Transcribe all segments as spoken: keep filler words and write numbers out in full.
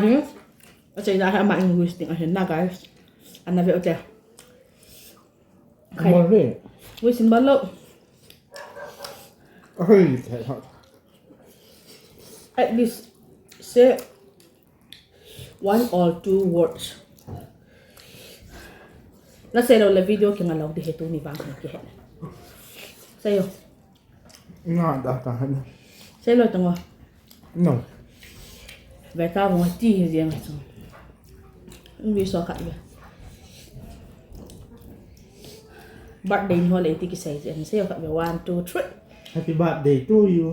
Hmm? Achaina hi ama in wish ding ahi na, guys. Ana ve ute. Khai. Amor hi. Wish in balo. Ahi, khai ha. At least say one or two words. Na sei lou le video kinga lou ding ahi tuni vang hi kihe. Sei o. Nga da ta han. Sei lou tang o. No. Ve ta vong ti hi jeng chung. Wi so khat ve. Birthday ni ho le ti kisei jeng. Sei o khat ve. One, two, three. Happy birthday to you.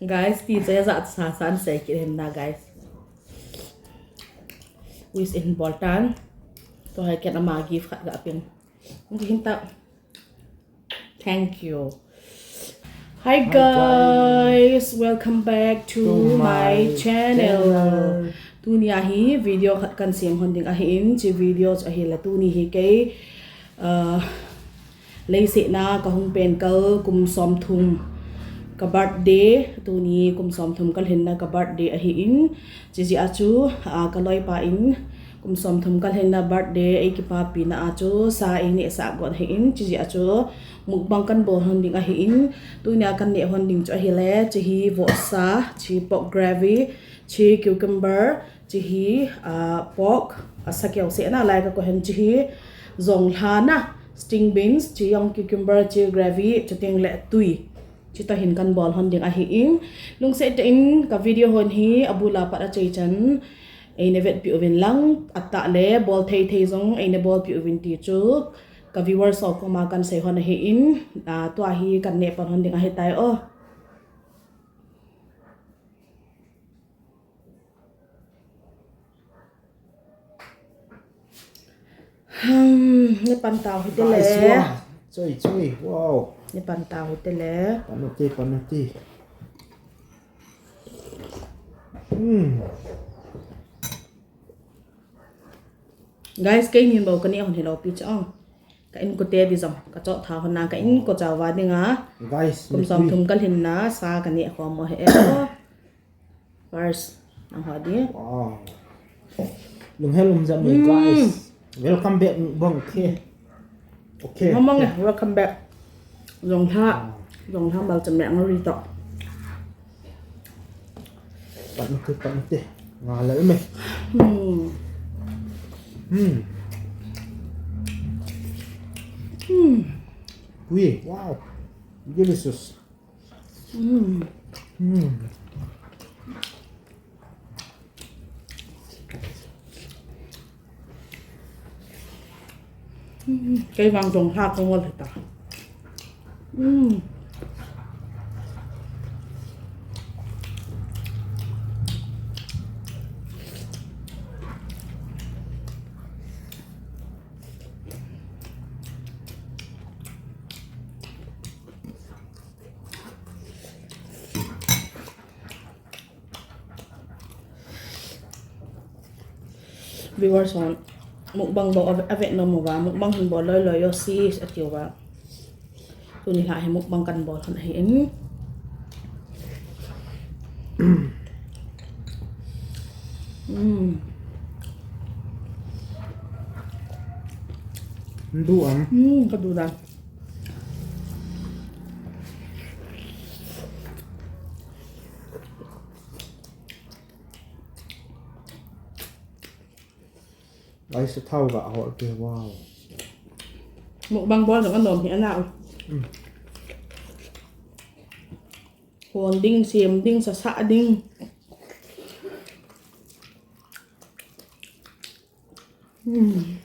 Guys, ti cha ja sa san sei kit hen na, guys. Wish in bol tan. Tua hi ken ama gift khat ga pe. Ngi hin ta. Thank you. Hi, hi, guys. Welcome back to, to my, my channel, channel. Tuni a hi video khat kan sem hon ding ahi in, chi video chu ahi le tuni hi kei, uh, leiset na ka hung pen kal kum som thum ka birthday, tuni kum som thum ka lhin na ka birthday ahi in, chi jeh a chu, ah, ka loipa in kum som thum ka lhin na birthday ei kipapi na a chu sa ei neh sah got ahi in, chi jeh a chu mukbang kan bol hon ding ahi in, tuni a kan neh hon ding chu ahi le, chi hi vohsa, chi pork gravy, chi cucumber, chi hi, ah, pork, a sa keu seh na lai ka ko hen, chi hi jonglha na, string beans, chi young cucumber, chi gravy, chuteng le tui. Chi toh hin kan bol hon ding ahi in. Lungset tah in ka video hon hi abul a pat a chai chan ei na vetpi uvin lang, atah le bol thei thei jong ei na bolpi uvin ti chu ka viewers ho koma kan sei hon ahi in, ah, tua hi kan neh pan hon ding ahi tai o. Hmm, neh pan tau hite le. Guys, wow. Choi, choi, wow. Neh pan tau hite le. Pan ute, pan ute. Hmm. Guys, keini bou ka neh hon hilou pi chu. Ka inkote di jong ka choh tha hon na, ka inko chauva dinga. Guys, kum som thum ka lhin na sa ka neh khom u ahi e. First, nang ho di. Wow. Lunghel um jam e, mm, guys. Welcome back, bang, okay. Okay. Mamang e, welcome back. Jonglha. Ah. Jonglha mal cham me ngari to. Pan ute, pan ute. Nga la me. Hmm. Hmm. Hmm. Ui, wow. Delicious. Mm. Mm. Mm. Kei vang jonglha ka ngol hita. Mm. Viewers hon, mukbang bou ave, ave nom uva, mukbang hin bol loi loi o sis, ati uva. Tuni lha hi mukbang kan bol hon ahi in. Mm. Du am. Mm, ka du dan. Ai, sa thau ga hol ke, wow. Mukbang bol jong anom hi ana. Mm. Hon ding, sem ding, sasa ding. Mm.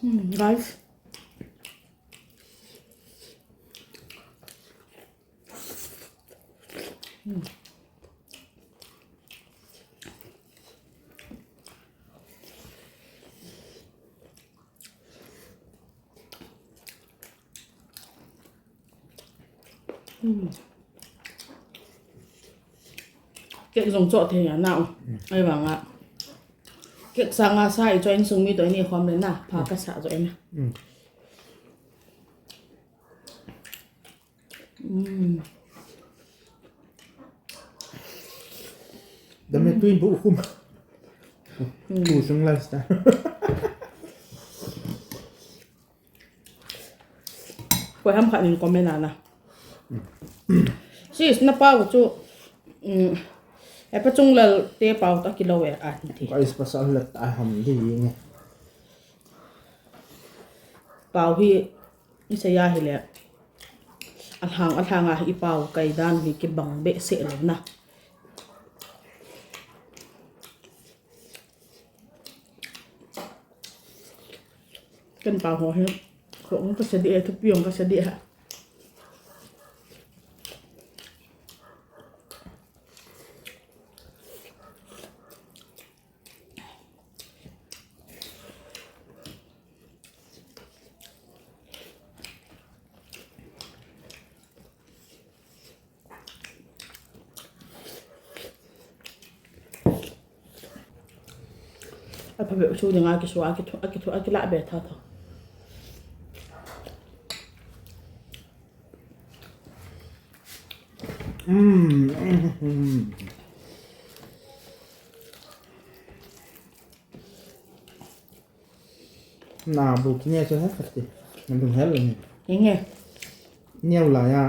Mm, guys. Mm. Hmm. Kei jong choh thei a nao. Hmm. Ahivanga. Sanga sa i choi insung mi toh ini khom le na, pha kasa jo ina. Mm. Mm. Dame tui bu khum. Mm. Tu sung lifestyle. Koi ham khat in comment ana. Sis, na pau chu, um, e pa chung lal te pau ta kilo e a ti. Guys, pasal let a ham di nge. Pau hi, i saya hi le. A hang, a hang a i pau kai dan hi kibang be se lo na. Kan pau ho hi, kong ka sadi e, thupi ong ka sadi ha. A pha be chu dinga kisu a kithu, a kithu, a kila be tha tha. Mm, mm, mm. Na bu kine chu he kati. Na dum hel ni. Inge. Neo la ya.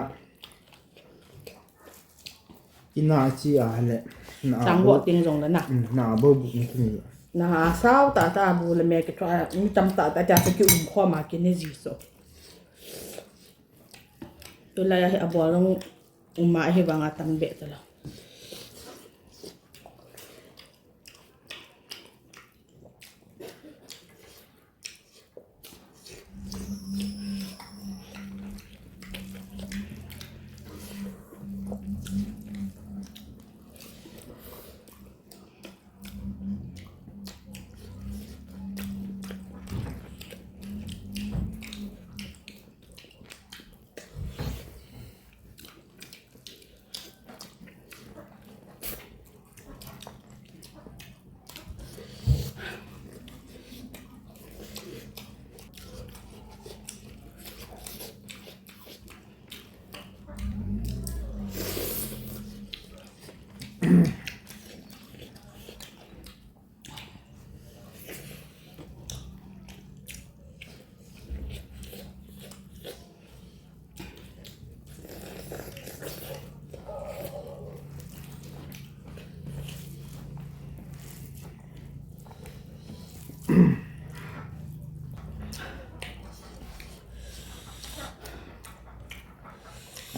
Ina chi a le. Na Chang bu. Bo ting jong le na. Mm, na bo bu ni kini. Na a sao ta ta bu le me ke thua mi tam ta ta ta ki um kho ma kini ji so. Tu la ya he a bo long um ma he ba nga tam be ta la.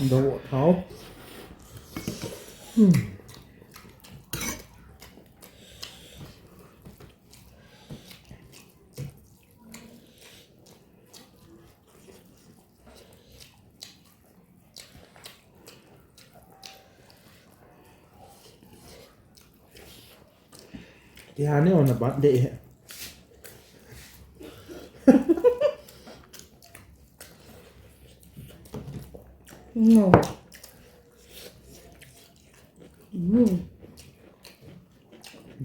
Dou thau. Hmm. Ti ha ni on a birthday he. No. Mm.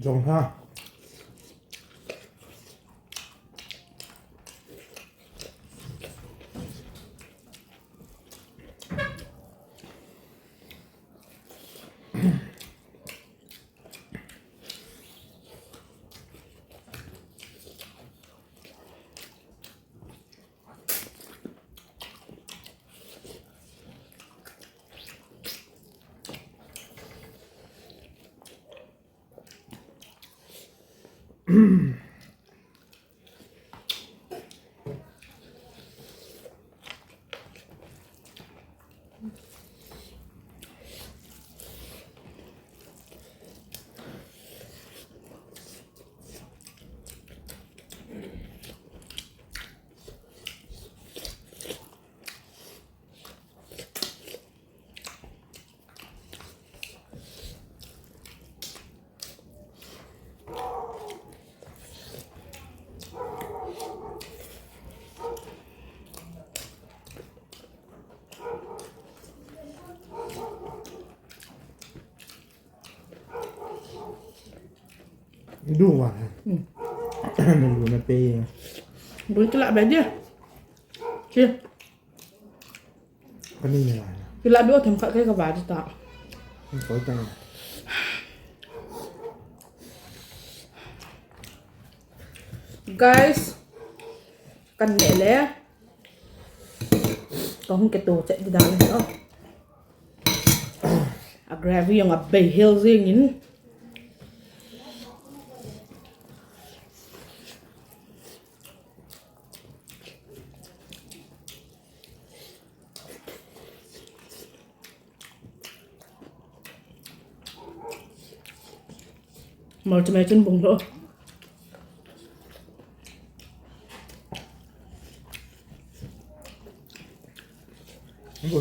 Jong ha. Du wa. Hmm. Nang lu na pe. Bun kila ba dia. Ki. Kani ni la. Kila do them khat kai ka ba ta. Koi ta. Guys, kan ne le. Kong ke to che di da le. A gravy jong abei hel jing in. Multimatin bung lo. Bung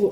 lo.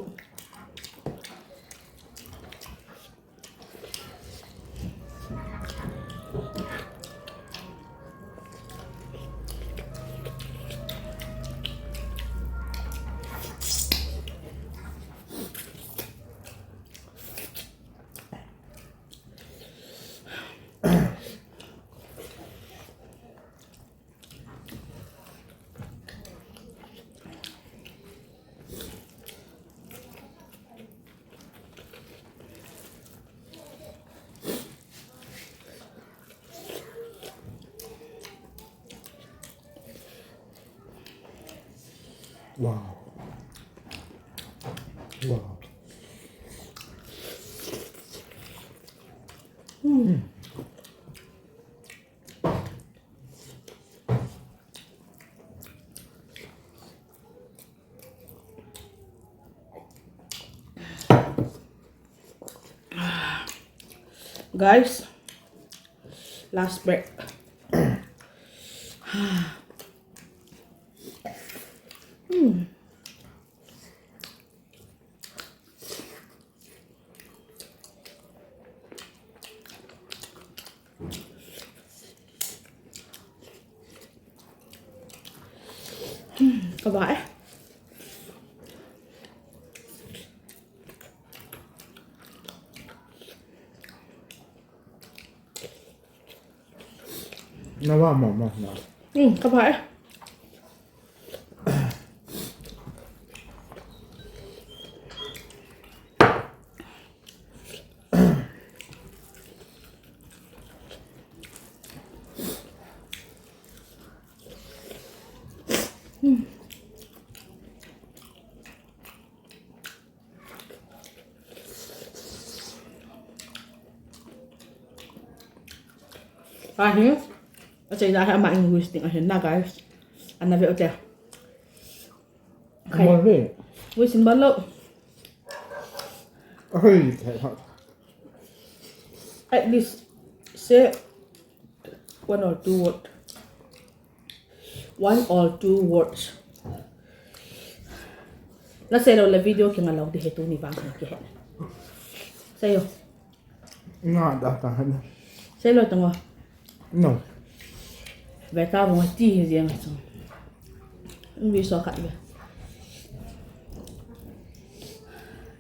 Wow. Wow. Guys, last break. Hmm. Hmm, kaba eh. Na wa mo mo na. Hmm, kaba eh. Ahi, achaina hi ama English ding ahi na, guys. Ana ve ute. Kai. Ama ve. Wish in balo. Ahi, kai ha. At least say one or two word. One or two words. Na sei lou le video kinga lou di he tuni vang he kihe. Sei o. Nga da ta he. Sei lou tang o. No. Ve ta vong ti hi jeng sung. Nvi so khat ve.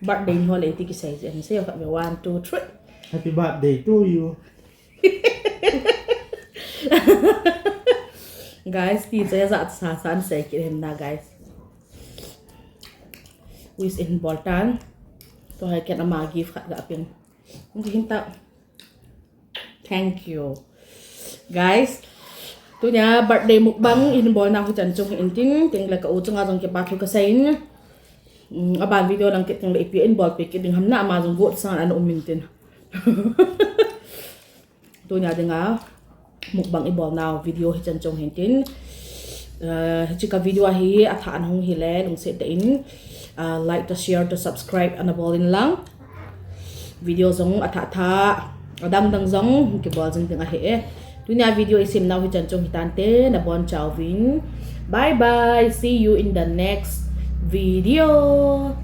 Birthday ni ho le ti kisei jeng sei o khat ve. One, two, three. Happy birthday to you. Guys, ti che ja sa sa an sei kit hin na, guys. Wish in bol tan. To hai ken ama gift khat ga pin. Ngi hin ta. Thank you. Guys, tunia birthday mukbang in bol na hu chan chung hin tin, tin le ka u chunga jong kipa thu ka sei in. Mm, aban video lang kit tin le ipi in bol pe kit ding ham na ama jong got sang an um in tin. Tunia dinga mukbang i bol nau video hi chan chung hin tin. Eh, hiche ka video hi athah an hung hile lungset tah in, ah, like to share to subscribe ana bol in lang. Video jong athah thah adang dang jong kibol jing ding ahi e. Tunia video i sem nau hi chan chung hi tante, na bon chauvin. Bye bye. See you in the next video.